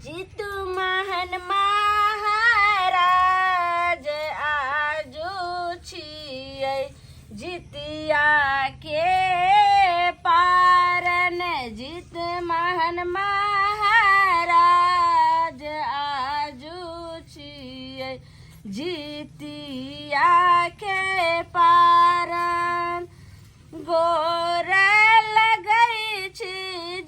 जीतू महन महाराज आजू छियै जितिया के पारन जीत महन महाराज आजू छियै जितिया के पारन गोर लगै छी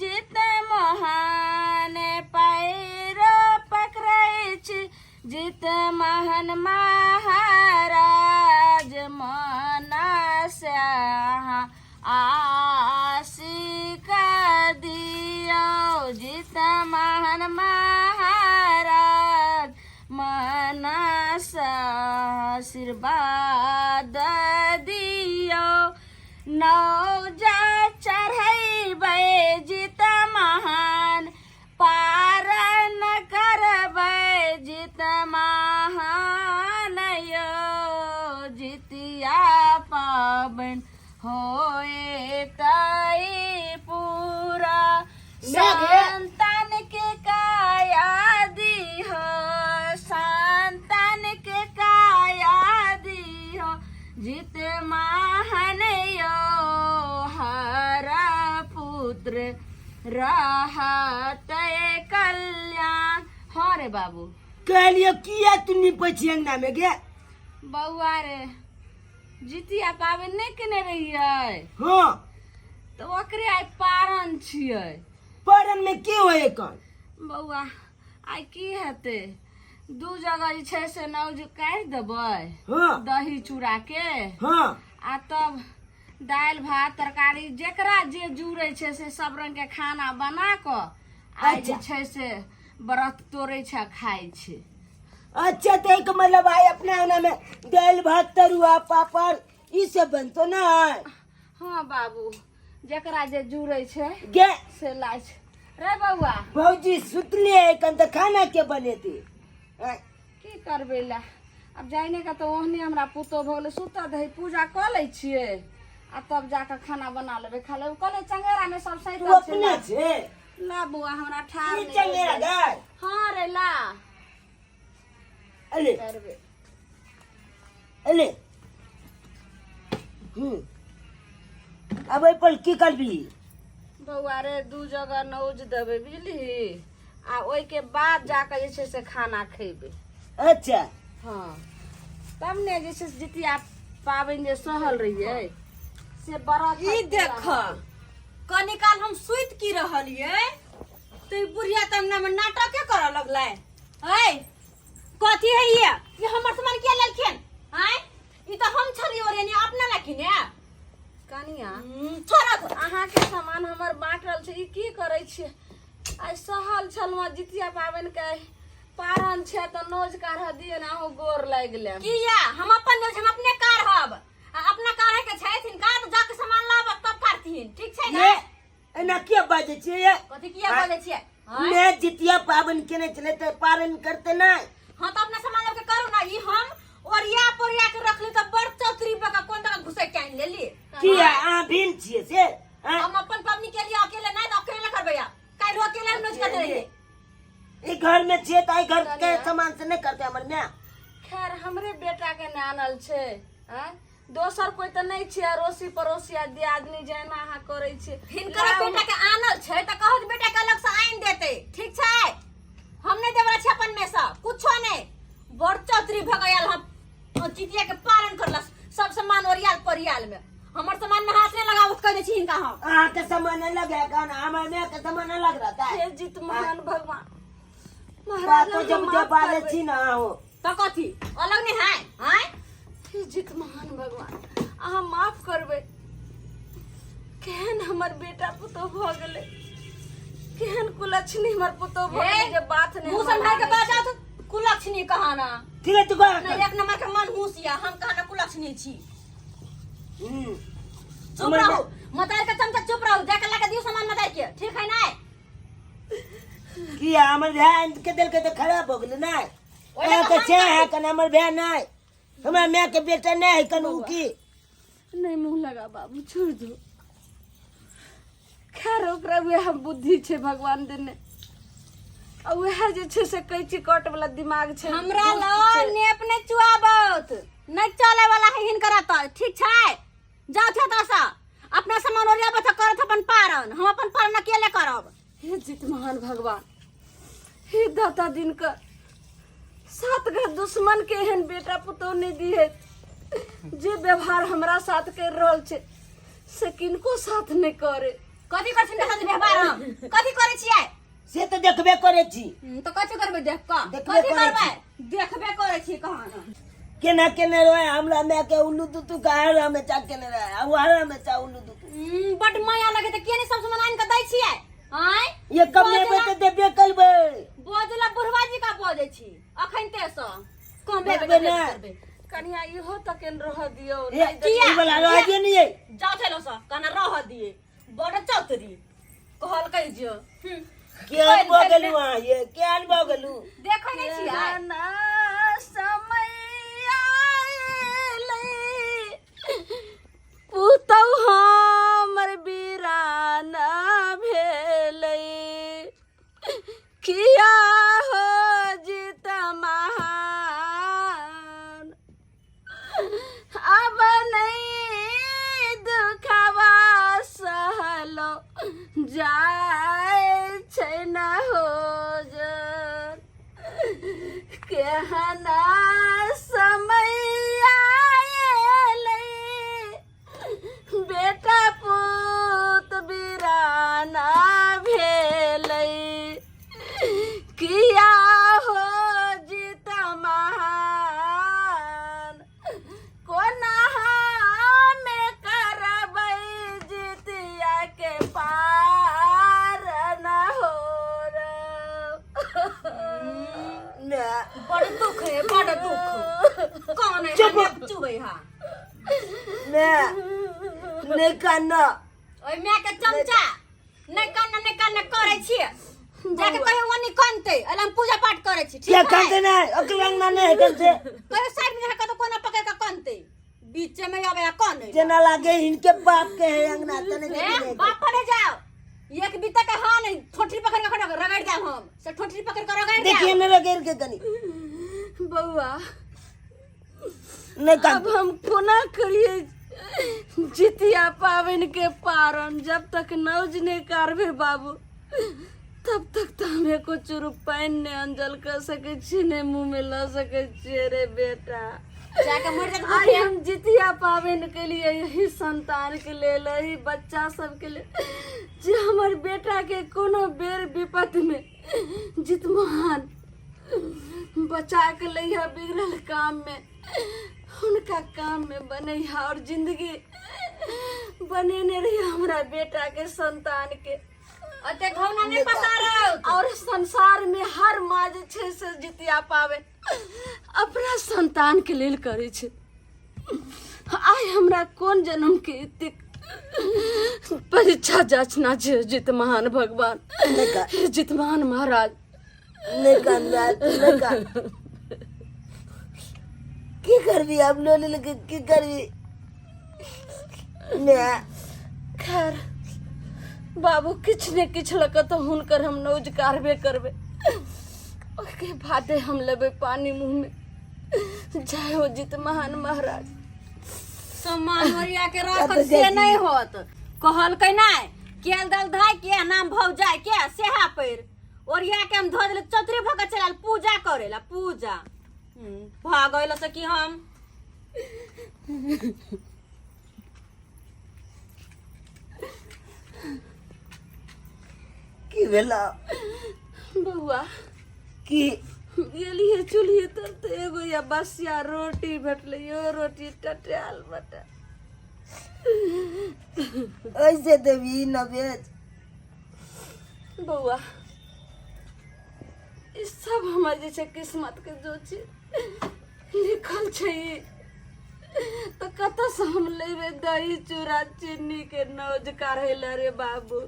जित महान पैरो पकड़ै छी जित महान महाराज मनसँ अहाँ आशिक दियौ जित महान महाराज मनसँ आशीर्वाद दियौ नौजा चढ़ैबै जित महान पारन करबै जित महान यौ जितिया पाबनि होए तई पूरा संतान के काया दीह संतान के काया दीह जित महान यो हर पुत्र रहत कल्याण। हाँ रे बाबू। कहलियो किया तू निपै छी अंगना में गे? बौआ रे जितिया पाबनि नहि केने रहियै? हाँ। तऽ ओकरे आइ पारन छियै। पारन में की होय एखन? बौआ आइ की हेतै, दू जगह जे छै से नौज काटि देबै। हाँ। दही चूड़ा के। हाँ। आ तब दालि भात तरकारी जेकरा जे जुड़ै छै से सब रंग के खाना बना कऽ आइ जे अच्छा। छै से व्रत तोड़ै छै आ खाइ छै। अच्छा तो एक मतलब आइ अपना अंगना में दालि भात तरुआ पापड़ ई सब बनतो ना? हाँ बाबू जेकरा जे जुड़ै छै गे से लाइ छै। रे बौआ भौजी सुतले है कन तऽ खाना के बनेती? की करबै ला आब जाने के तऽ ओहने हमरा पुतोह भऽ गेलै। सुतऽ दही पूजा कऽ लै छियै आ तब जाकऽ खाना बना लेबै खा लेबै। कहलै चंगेरा में सब तू सैतल छै। अपने छै ला बौआ हमरा ठाढ़ ई नहि चंगेरा होइ छै। गै? हाँ रे ला। अरे करबै। अरे अब एहि पर की करबी? बौआ रे दू जगह नौज देबै बुझलिही आ ओहिके बाद जाकऽ जे छै से खाना खेबै। अच्छा। हाँ तब ने जे छै से जितिया पाबनि जे सहल रहियै से व्रत ई देख कनी काल हम सुति की रहलियै तो ई बुढ़िया तऽ अंगना में नाटके करऽ लगलै। ऐ कथी है ये? ई हमर सामान किया लेलखिन? आँय ई तऽ हम छलियै ओरेने अपना लखिन है। कनिया छोड़ऽ तो। अहाँके सामान हमर बाँटल छै, ई की करै छियै? आइ सहल छलहुँ जितिया पाबनिके पारन छै तऽ नोज काढ़ऽ दिअ ने, अहूँ गोर लागि लेब। किया हम अपन नोज हम अपने काढ़ब आ अपना काढ़े के छै हिनका तऽ जाके सामान लाबऽ तब काढ़थिन, ठीक छै ने? ये एना किया बाजै छियै ये? कथी किया बाजै छियै? आँय? ने जितिया पाबनि केने छलै तऽ पारन करते नहि? हाँ तऽ अपना सामान लऽ के करू ना। ई हम ओरिया पोरिया के रखली तऽ बड़ चौतरी बका कोन दका घुसै के आनि लेली। किया अहाँ भीम छियै से? आँय? हम अपन पबनी के लिए अकेले नहीं तऽ अकेले करबै आब। काल्हि अकेले हम नोच करते रहियै। ई घर में छियै तऽ एहि घर के सामान से नहि करते हमर माय? खैर हमरे बेटा के ने आनल छै, आँय? दोसर कोई तऽ नहि छै अड़ोसी पड़ोसी आ दियादनी जेना अहाँ करै छियै। हिनकर बेटा के आनल छै तऽ कहू जे बेटा के अलग से आनि देतै, ठीक छै? हम नहि देबला छै अपन में से कुछो नहि। बड़ चौतरी भऽ गेल हम जितिया के पालन करलस सब सामान ओरियाल परियाल में हमर सामान में हाथ नहीं लगावत कह दै छी हिनका हम। अहाँ के सामान अलग है कौन हमर माय के सामान अलग रहता है। हे जीत महान भगवान महाराज बातो जब हम जब माफ बाजै करबै। छी ना अहाँ तऽ कथी अलग नहीं है? आँय हे जीत महान भगवान अहाँ माफ करबै। केहन हमर बेटा पुतोह भऽ गेलै, केहन कुलक्षणी हमर पुतोह भऽ गेलै जे बात नहि मुँह हमर सम्हारि के मानै छै। बाजत कुलक्षणी कहाना। ठीक है तू कह। नहीं एक नंबर के मनहूस या हम कहाना कुलक्षणी छी। चुप हमर रहू मतार के चमचा, चुप रहू जाके लाके दियौ सामान मतार के, ठीक है ना? किया हमर भाय आनि के देलकै तऽ खराब हो गेलै? नहि ओहि लए अहाँके तऽ हम छै है कन हमर भाय नहि हमरा माय के बेटा नहि है कन उ की? नहीं मुंह लगा बाबू छोड़ दो। खैर ओकरा वएह बुद्धि छै भगवान देने। आ उएह जे छै से कैची कट वाला दिमाग छै। हमरा दुष्ट ल छै। नेप नहि चुआबत, नहि चले वाला है हिनकर तऽ, ठीक छै? जाउ छै एतऽसँ, अपना सामान ओरियाबत करत अपन पारन, हम अपन पारन अकेले करब। हे जित महान भगवान, हे दाता दिनकर, सात गो दुश्मन के एहन बेटा पुतोह नहि दिहे। जे व्यवहार हमरा साथ कर रहल छै से किनको साथ नहि करे। कथी करै छी साथ व्यवहार? हम कथी करै छियै? से तऽ देखबे करै छी। तऽ कथी करबै देख कऽ? देखबे कथी करै करबै? देखबे करै छी कहाँ। केना केने रहे हमरा माय के उल्लू दुतू का, हर हमेशा केने रहे आ हर हमेशा उल्लू दुतू। बड माया लगे तऽ किया नहि सब सामान आनि कऽ दै छियै? आँय? ये कमेबै तऽ देबे करबै। बजला बुढ़वा जी का बजै छी अखन ते सँ कमेबै देखबै तऽ देबे ने। करबै। कनिया, इहो तक रह दियौ। ये नहि किया? ई वाला रह दियौ ने ये। जाउ छलो सँ कहना रह दिए, बड़ चौतरी कहलकै जे केहन भऽ गेलू अहाँ ये, केहन भऽ गेलू? देखै नहि छियै? केहन समय आएलै, पुतहु हमर बीराना भेलै। किया हो जीत महान, अब नहीं दुखवा सहलो जाय छै न हो जन। केहना समय आएलै, बेटा पूत बिराना भेलै। किया हो जीत महान, कोना हमे करबै जितिया के पार न हो रे। ना। बड़ दुख है, बड़ दुख कौन है। चुप। चुबै हा। ना, नहि कान। ओइ माय के चमचा, नहि कान नहि कान करै छियै, जाके कहियो ओनी कनतै अला हम पूजा पाठ करै छी। किया ठीक है? कानते नहि, ओकर अंगना नहि है कानते। कहियो साइड में जाके तो कोना पकड़ के कनतै, बीच में आबै कनै। जेना लागे हिनके बाप के है अंगना तने। ए बाप पर नहीं जाओ, एक बीता के हाँ नहीं ठोठरी पकड़ के खड़ा रगड़ देब हम से, ठोठरी पकड़ के रगड़ देखिए देब। ने रगड़ के कनी। बौआ। नहि कान। अब हम कोना करिए जितिया पाबनि के पारन? जब तक नौज नहीं कारबे बाबू, तब तक तो हम एको चुरु पानि नहि अंजल कर सकै छी, नहि मुँह में लऽ सकै छियै रे बेटा। जाके मर जात। आइ हम जितिया पाबनि के लिए यही संतान के लेल, यही बच्चा सबके लेल, जे हमर बेटा के कोनो बेर विपत में जितमान बचा के लैहा, बिगड़ल काम में हुनका काम में बनैहा और जिंदगी बनेने रही हमरा बेटा के, संतान के। ओते घौना नहीं पसारत। और संसार में हर माँ जे छै से जितिया पाबनि अपना संतान के लेल करै छै। आइ हमरा कोन जन्म के एतेक परीक्षा जाचना छै जित महान भगवान, नहि कान। जितमान महाराज? नहि कान माय, नहि कान। की करबी आब लोन लेके, की करबी माय? खैर बाबू, किछु ने किछु लऽ कऽ तऽ हुनकर हम नौज कारबे करबै, ओहिके बादे हम लेबै पानी मुँहमे। जय हो जित महान महाराज। सामान ओरिया के राखत से नहीं होत। कहलकै नहीं केल दल धाय के नाम भौ जाय के सेहा पैर ओरिया के हम धो देले, चौतरी भऽ के चलल पूजा करेला पूजा। भऽ गइल से की हम की भेला? बौआ। की? गेलियै चूल्ही तर तऽ एगो या बसिया रोटी भेटलै, यो रोटी टटायल बटा। ऐसे देबी न बेच। बौआ, ई सब हमर जे छै किस्मत के जो छै लिखल छै ई, तऽ कतऽसँ हम लेबै दही चूड़ा चीनी के नौज काढ़ै लए रे बाबू?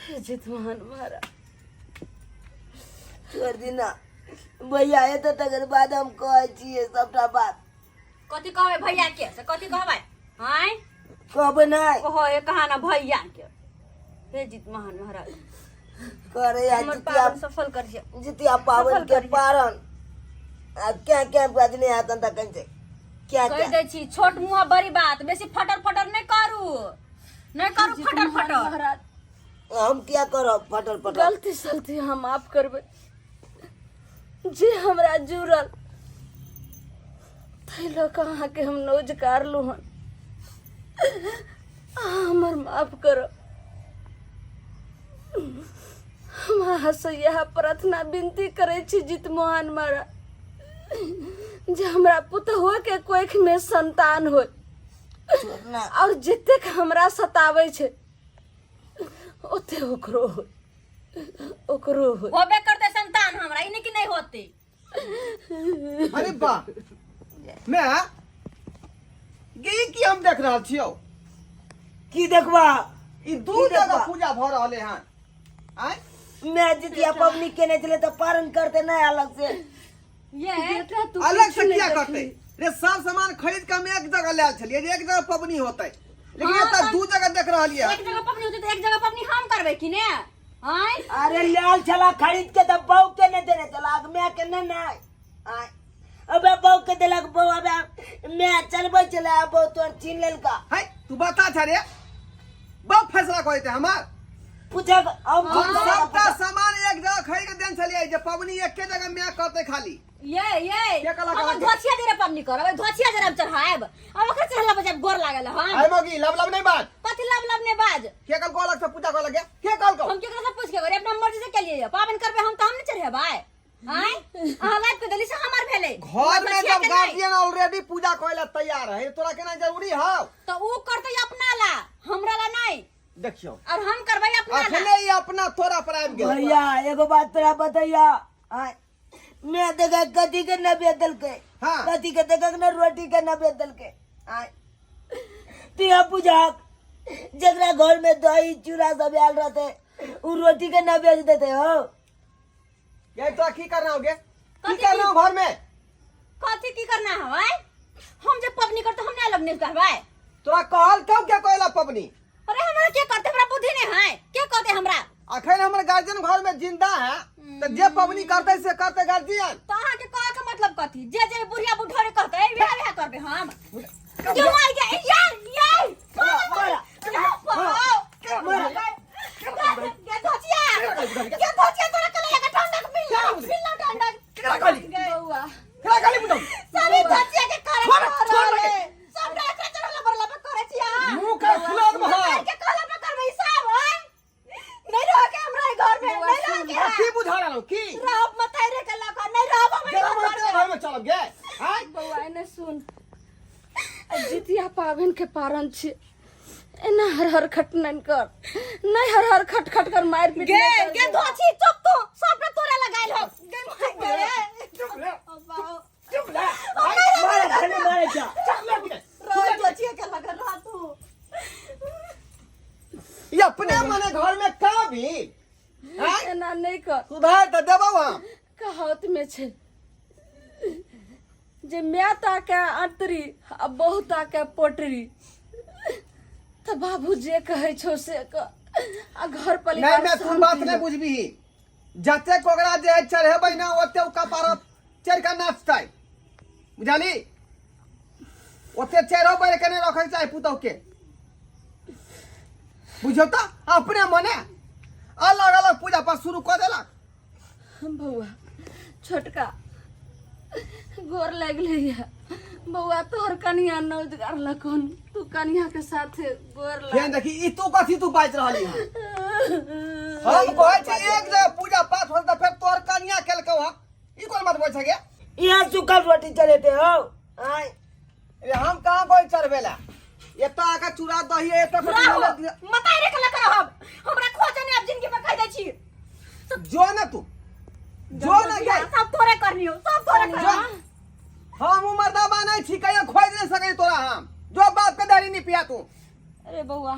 हे जितमान महाराज। छोड़ दिना, भैया एतऽ तकर बाद हम कहै छियै सबटा बात। कथी कहबै भैया के से? कथी कहबै? आँय? कहबै नहि? कहो ये कहा ना भैया के। हे जीत महान महाराज, करे आ हमर जितिया पावन सफल करिए। जितिया पावन सफल के करिए। पारण आ क्या क्या बजने आता तखन छै क्या कहि क्या दै छी, छोट मुँह बड़ी बात, बेसी फटर फटर नहि करू, नहि करू जीत फटर महान फटर। महाराज, हम क्या करब फटर फटर? गलती सलती हम माफ करबै। जे हमरा जुड़ल ताहि लऽ कऽ अहाँके हम नोज कारलहुँ हन, अहाँ हमर माफ करब। हम अहाँसँ इएह प्रार्थना विनती करै छी जीत मोहन महाराज, जे हमरा पुतहुके कोखिमे संतान होय छोड़ना और जतेक हमरा सताबै छै ओते ओकरो होय, ओकरो होय। होबे करते संतान हमरा, ई नहि कि नहि होते। अरे वाह मैं गे, की हम देख रहल छियौ? की देखबा? ई दू की जगह देखबा? पूजा भऽ रहले हन आय। मैं जितिया पबनी केने छलै तऽ पारण करते नहि अलग से? ये बेटा, तू अलग से किछु नहि किया देखली। करते रे? सब सामान खरीद के हम एक जगह लायल छलियै जे एक जगह पबनी होते, लेकिन हाँ, एतऽ तऽ- दू जगह देख रहलियै। एक जगह पबनी होते तऽ एक जगह पबनी हम करबै कि ने आय? अरे लाल छला खरीद के तऽ बहू के नहि देने छला, मैं के नहि नहि आय। अबे बहू के देलक, बहू अबे मैं चलबै छलै, बहू तोर छीन लेलका। है तू बता छ रे, बहुत फैसला करते हमार। पूछक हम हम सबटा सामान एक जगह खरीद के देन छलियै जे पबनी एके जगह में करते खाली। ये के कहलक हम अहाँके? धोछिया जरा पबनी करब, धोछिया जरा हम चढ़ाएब, अब ओकर चढ़ला पर जब गोर लागल हम। आय मौगी, लब लब नहीं बाज। कथी लब लब ने बाज? के कल को अलग से पूजा कर लगे? के कल को? हम केकरा से पूछ के करे? अपना मर्जी से केलिए पावन करबे हम, त हम नहीं चढ़ेबै आय। अहाँ लाइफ के देली से हमर भेलै। घर में धोछिया जब के नहि। गार्जियन ऑलरेडी पूजा करे ला तैयार है, तोरा केना जरूरी हौ? तो ऊ करते अपना ला, हमरा ला नहीं। देखियो, और हम करबै अपना ला। अखने ही अपना तोरा पर आबि गेल। भैया, एगो बात तोरा बतैया आय, मैं देखा कथी के न बेदलकै। हाँ। कथी के देखक न, रोटी के न बेदलकै आय। तू यहाँ बुझाक, जकरा घर में दही चूड़ा सब आयल रहते उ रोटी के न बेच देते हो? ये तोरा की करना होगे? की कथी? करना हो घर में? कथी की करना है? हम जब पबनी करते हम नहीं अलग नहीं करबै। तोरा कहल क्यों क्या कहला पबनी? अरे हमरा के करते? हमरा बुद्धि नहीं है, के कहते हमरा? अखन हमर गार्जियन घर में जिंदा है तो जे पबनी करते से करते गार्जियन। तो अहाँ के कहे के मतलब कथी? जे जे बुढ़िया बुढ़ोरे कहते विवाह विवाह करबे हम क्यों? मार गया यार, यार मारा। मारा के धोचिया, के धोचिया, तोरा कले का ठंडक मिल मिल, ठंडक। केकरा कहली? बौआ। केकरा कहली बुझौ? सभी धोचिया के करे। छोड़, छोड़ लगे। सब एकरा चढ़ला बरला पे करे छिया। मुंह के खुला महा के कहला पे करबे सब है। नहीं रह के हमरा ई घर में नहीं रह के। की बुझा रहलो की? रहब मत रे के लका, नहीं रहब हम ई जरा घर मत में। घर में चलब गे आय। बौआ, एने सुन, आ जितिया पाबनि के पारन छी, एना हर हर खटनन कर नहीं, हर हर खट खट कर मार पीट गे नहीं कर। गे धोछी, चुप तू, सब पे तोरा लगाइल हो गे मार गे। चुप ले, चुप ले। मारे खाली मारे जा। चुप ले गे। रह धोछिया के लगा रह तू। ये अपने मने घर में का भी आय? एना नहीं कर। सुधार तऽ देबौ हम। कहावत में छै जे माय ताके अंतरी आ बहु ताके पोटरी, तऽ बाबू जे कहै छौ से कर आ घर नहीं परिवार मैं तू शांति बात नहीं हो। बुझबीही। जते कोगरा जे चढ़ेबै ना ओते उ कपार चढ़ के नाचतै, बुझली? ओते चढ़ो बढ़ के नहीं रखे चाहे पुतहु के, बुझौ? तऽ अपने मने अलग अलग पूजा पाठ शुरू कऽ देलक। बौआ छोटका, गोर लगले है बौआ। तोहर कनिया नौजगार लखन, तू कनिया के साथे गोर फेन लाग। देखी, ई तू कथी तू बाजि रहली हन? हम कहै छी एक जगह पूजा पाठ होल तऽ फेर तोहर कनिया केलकौ हन, ई कोन बात बोल छगे? यहाँ सूखल रोटी चलेते हो आय। अरे हम कहाँ गोल चढ़बे ला? एतऽ आके चूड़ा दही एतऽ रहो मताई रे के लगा रहब, हमरा खोजे नहीं अब जिंदगी में, कह दै छी। जो ना तू, जो ना गे। सब तोरे करनी हो, सब तोरे जो। करनी। हम उमर दबा नहीं छी, कहियो खोज नहीं सकै तोरा हम। जो बाप के दाढ़ी नहीं पिया तू। अरे बौआ,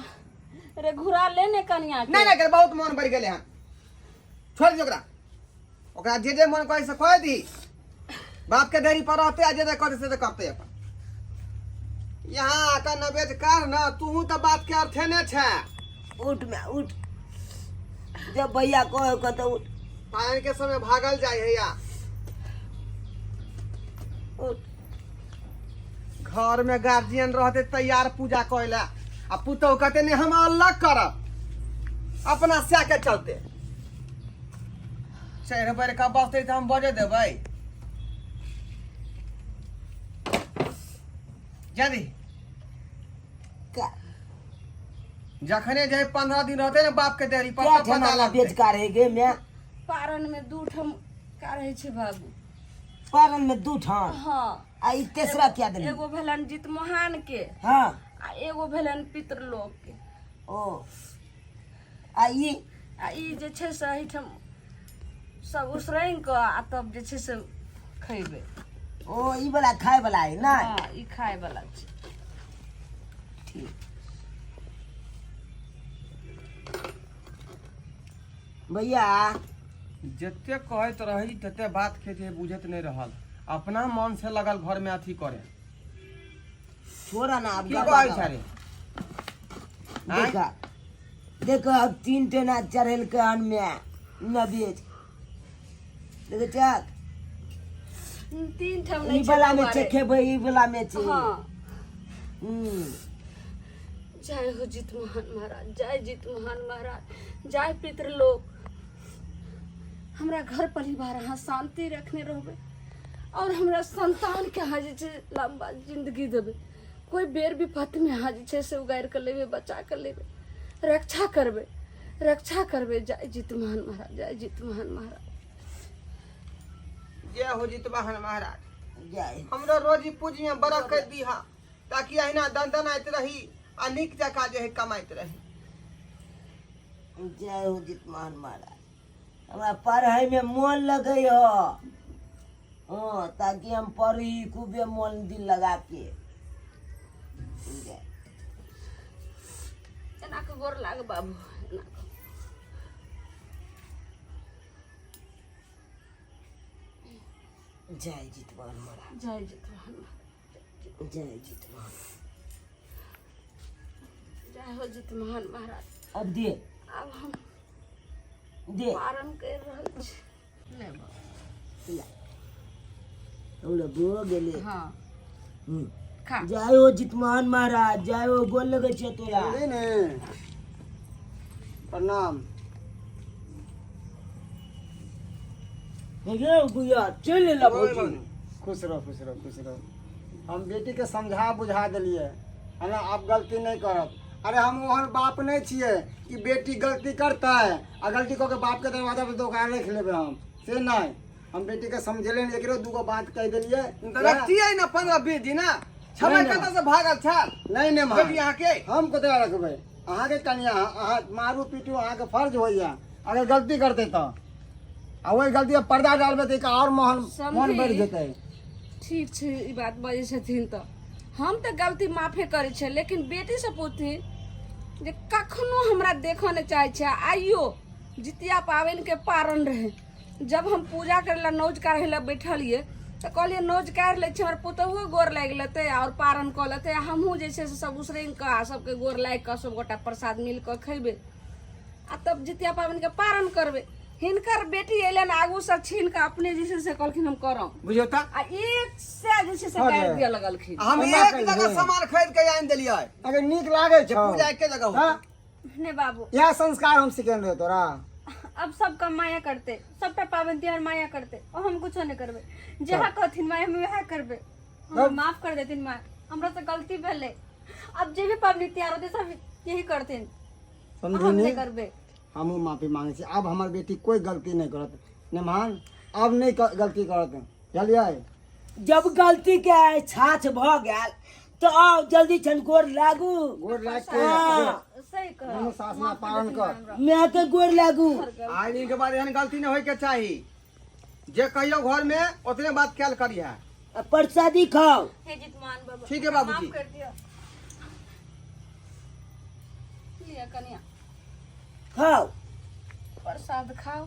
अरे घुरा ले ने कनिया के। नहीं नहीं कर, बहुत मन बढ़ गेले हन, छोड़ दे ओकरा। ओकरा जे जे मन कहे से कह दी, बाप के देरी पर रहते आ जे जे करे से जे करते अपन। यहाँ आकर नवेद कर न, तू तो बात के अर्थे ने छे। उठ मैं उठ। जब भैया कहो कतौ उठ। पायन के समय भागल जाय है या उठ। घर में गार्जियन रहते तैयार पूजा करे ला आ पुतोह कहते नहीं हम अलग करब अपना स्या के चलते चढ़ बढ़ के बसते तऽ हम बजे देबै जदी का जखने जे 15 दिन रहते ने बाप के देरी पर क्या तब पता ठेना लगतै। बेच का गे मैं पारन में दू ठाम काढ़ै छै बाबू। पारन में दू ठाम? हाँ। आ ई तेसरा क्या देली? एगो भेलन जितमोहान के। हाँ। आ एगो भेलन पितृलोक के। ओ आ ई? आ ई जे छै से एहिठाम सब उसरैंग कऽ आ तब जे छै से खैबै। ओ ई वाला खाय वाला है ना? हाँ, ई खाय वाला छै। ठीक। भैया जते कहैत रही तते बात के जे बुझैत नहीं रहल, अपना मन से लगल घर में अथी करे। छोड़ा ना अब। की गबा कहै गबा। छै रे? आँय? देखा देखो, अब तीन टेना चढ़ेल के अन में नबेज देखे चक। तीन ठाम ई नहि छै वाला में बौआ रे। चखेबै, ई वाला में छै। हाँ। हम्म। जय हो जितमोहन महाराज, जय जितमोहन महाराज, जय पितृलोक। हमरा घर परिवार अहाँ शांति रखने रहबै और हमरा संतान के अहाँ जे छै लंबा जिंदगी देबै। कोई बेर विपत्ति में अहाँ जे छै से उगारि के लेबै, बचा के लेबै, रक्षा करबै, रक्षा करबै। जय जितमोहन महाराज, जय जितमोहन महाराज। जय हो जितवाहन महाराज। जय। हमरो रोजी पूंजी में बरकत दीहा ताकि अहिना दनदनाइत रही आ नीक जकाँ जे है कमाइत रही। जय हो जितमान महाराज। हमरा पढ़ाई में मन लगे हो, हाँ, ताकि हम पढ़ी खूबे मन दिल लगा के। जय। एना के गोर लाग बाबू, एना के। जय जितमान महाराज। जय जितवाहन महाराज। जय जितमान। जय हो जितमोहन महाराज। अब दे। आब हम दे। पारण करि रहल छी। ले बाबू। ला। हमरा भऽ गेलै। हाँ। हम्म। खा। जय हो जितमान महाराज, जय हो। गोल लगै छै तोरा। नहीं नहीं, प्रणाम। हे भैया, चलि एला भौजी? खुश रहो, खुश रहो, खुश रहो। हम बेटी के समझा बुझा देलियै है ना, आब गलती नहीं करत। अरे हम ओहन बाप नहीं छियै कि बेटी गलती करतै आ गलती कऽ के बाप के दरवाजा पर दोकान रखि लेबै हम, से नहीं। हम बेटी के समझेले नहीं, एकरो दूगो बात कहि देलियै। तऽ रखतियै ने 15-20 दिन छबै। नहि। कतऽ से भागल छल नहीं नहीं बेटी अहाँके? हम कतरा रखबै? अहाँके कनिया, अहाँ मारू पीटू, अहाँके फर्ज होइया। अगर गलती करतै तऽ आ ओहि गलती पर पर्दा डालबै तऽ और मोहन मोन बढ़ि जेतै। ठीक छै, ई बात बजै छथिन तऽ हम तऽ गलती माफे करै छियै, लेकिन बेटीसँ पूछथिन जे कखनो हमरा देखऽ नहि चाहै छै। आइयो जितिया पाबनिके पारण रहै, जब हम पूजा करै लए नौज काढ़ै लए बैठलियै तऽ कहलियै नौज काढ़ि लै छी, हमर पुतोहुओ गोर लागि लेतै आओर पारण कऽ लेतै आ हमहूँ जे छै से सब उसरैंग कऽ आ सबके गोर लागि कऽ सबगोटा प्रसाद मिल कऽ खयबै आ तब जितिया पाबनिके पारण करबै। हिनकर बेटी अयलनि आगूसँ छीन कऽ अपने जे छै से कहलखिन हम करब। बुझियौ तऽ। आ एक से जे छै से गारि दिअ लगलखिन। हम एना एक कहियै। जगह सामान खरीद के आनि देलियै अगर नीक लागै जे छौ पूजा एके जगह हाँ? होतै। नहीं बाबू। इएह संस्कार हम सिखेने रहियै तोरा। अब सब काम माया करते, सबटा पाबनि तिहार माया करते और हम कुछो नहीं करबे। जहाँ कहथिन माया हम वएह करबे। हमरा माफ कर देथिन माया, हमरा से गलती भेलै। अब जे भी पाबनि तिहार होते सब यही करथिन, हम समझी? नहीं करबे। हमहूँ माफी मांगै छी। आब हमर बेटी कोई गलती नहि करत नेमान, आब नहि गलती करत, बुझलियै? जब गलती के छाछ भऽ गेल तऽ आउ जल्दी छन गोर लागू। गोर लागि के। हाँ। सही कह। अनुशासना पालन कर। माय के गोर लागू। आइ दिन के बाद एहन गलती नहि होय के चाही। जे कहियो घर में ओतने बात कैल करिहे। आ प्रसादी खाओ। हे जितमान बाबा। ठीक है बाबूजी। माफ कर दियो। लिअ कनिया। खाओ। प्रसाद खाओ।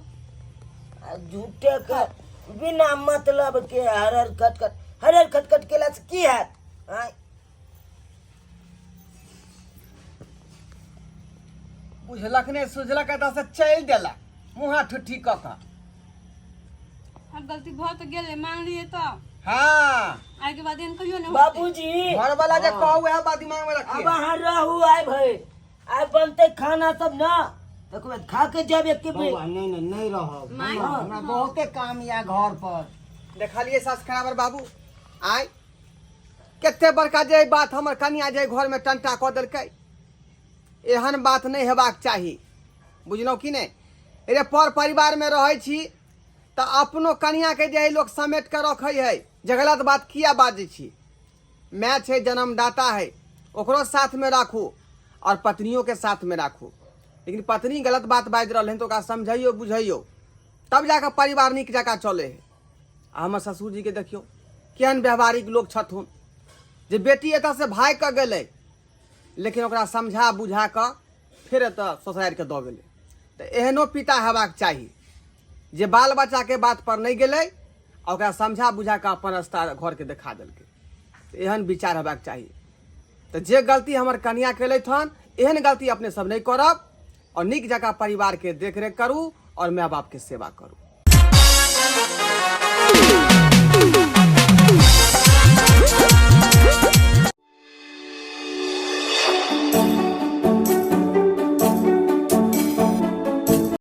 आ झूठे के बिना मतलब के हरर खटखट हरर खटखट केला से की हैत? आँय? बुझलक नहि सुझलक एतऽ से चलि देलक मुँहा ठुट्ठी कऽ कऽ। आब गलती भऽ तऽ गेलै, मान लिए तऽ। हाँ। आइ के बाद एहन कहियो नहि होतै। बाबूजी, घर वाला जे कहू वएह बात दिमाग में रखिए। अब अहाँ रहू, आइ भरि आइ बनतै खाना सब ना, तकर बाद खा के जाब एके बेर। बौआ, नहीं नहीं नहीं रहब, हमरा बहुते काम या घर पर। देखलिए सास खराबर बाबू, आइ कते बड़का जे बात हमर कनिया जे घर में टंटा कऽ देलकै, एहन बात नहि हेबाक चाही, बुझलहुँ कि नहि? रे पर परिवार में रहै छी तऽ अपनो कनिया के जे है लोक समेट के रखै है, जे गलत बात किया बाजै छी? माय छै, जन्मदाता है, ओकरो साथ में राखू और पत्नियों के साथ में राखू। लेकिन पत्नी गलत बात बाजि रहल हन तऽ ओकरा समझैयौ बुझैयौ, तब जाकऽ परिवार नीक जकाँ चलै है। आ हमर ससुर जी के देखियौ केहन व्यवहारिक लोक छथुन, जे बेटी एतऽ से भागि कऽ गेलै लेकिन ओकरा समझा बुझा कऽ फेर एतऽ ससुरारिके दऽ गेलै। तऽ एहनो पिता हेबाक चाही जे बाल बच्चाके बात पर नहि गेलै आ ओकरा समझा बुझा कऽ अपन रास्ता घरके देखा देलकै। तऽ एहन विचार हेबाक चाही। तऽ जे गलती हमर कनिया केलथि हन, एहन गलती अपने सब नहि करब और नीक जकाँ परिवारके देखरेख करू और माय बापके सेवा करू।